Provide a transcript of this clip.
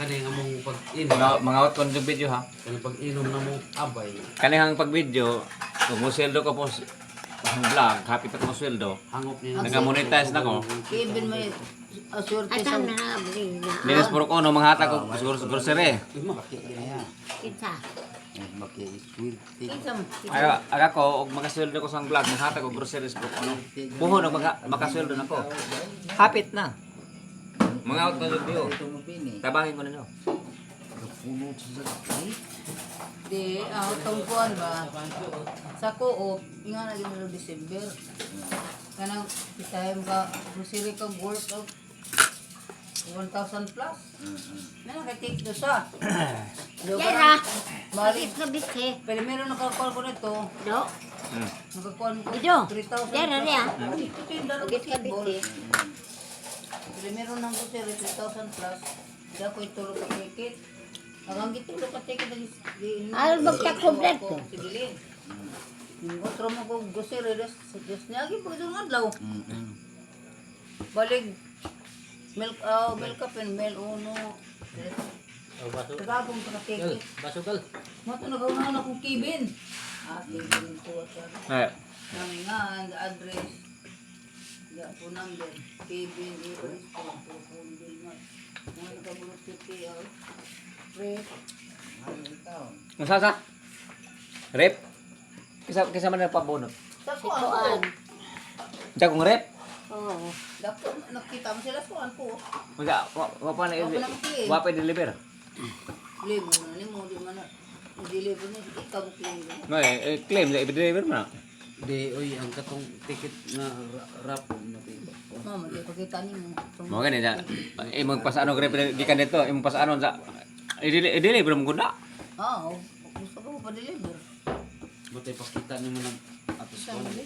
Kaning among pag-inom. Mga out ko ng video ha. Kaning pag-inom na mong abay. Kanihang pag-video, kung mo sweldo ko po ang vlog, happy pa ko sweldo. Hangop niya. Nag-monetize na ko. Kevin may aswerte sa Atan na abri na. Linis puro ko no manghatag og siguro sa grocery. Kinsa? Makiswerte. Kinsa mo? Ay, aga ko og makasweldo ko sa vlog, manghatag og grocery sa puro ko no. Buhon og makasweldo na ko. Hapit na. Mga out ko ng video. Ito mo bini. Tabangin ko ninyo. Kapunod sa sakay. Di, ang tungkuan ba? Sa co-op, nga na gid December. Kanang pitayam ka, grocery ka worth of 1,000 plus. Na nakatake do sa. Do Yara. Mali. Bakit ka bitse? Pero meron nakakuha ko nito. Do. Nakakuha ko Ido. 3,000 Yara plus. niya. Ito yung dalawa Bakit ka basketball. bitse? Pero meron ng grocery 3,000 plus. Di ako itulog ka ticket. Ang gitulog ka ticket. Ano magkakumpleto? Sige. Yung otro mo ko grocery, des, des niya, gi po itong adlaw. Balik, milk, milk up and milk uno. Tagapong pa ticket. Basukal. Mato nagaunahan akong Kevin. Ah, Kevin ko at yan. Ay, Nami nga, ang address. The phone number. Kevin, address, phone, phone bill nga. Mga nagabulok city, oh. Pre, Ano ikaw? unsa sa? Rep? Kisa kisa man nagpabunot. Sa Kuan. kuan. Unsa kong rep? Oo. Dako, nakita mo sila sa kuan po. Unsa wa wa pa na Wa pa lang claim. wa pa deliver. Claim mo na nimo, di man na. Deliver mo, ikaw mo claim mo. No eh, eh, claim la i-deliver mo na. Di, oy, ang katong ticket na rapon na tiba. Mama, di pakita nimo. Mo gani na. Imong pasaano rep gikan dito, imong pasaano sa i-deliver mo gud na. Ah, oh, gusto ko pa deliver. Batay pakita nimo ng atos Sa ko. mali.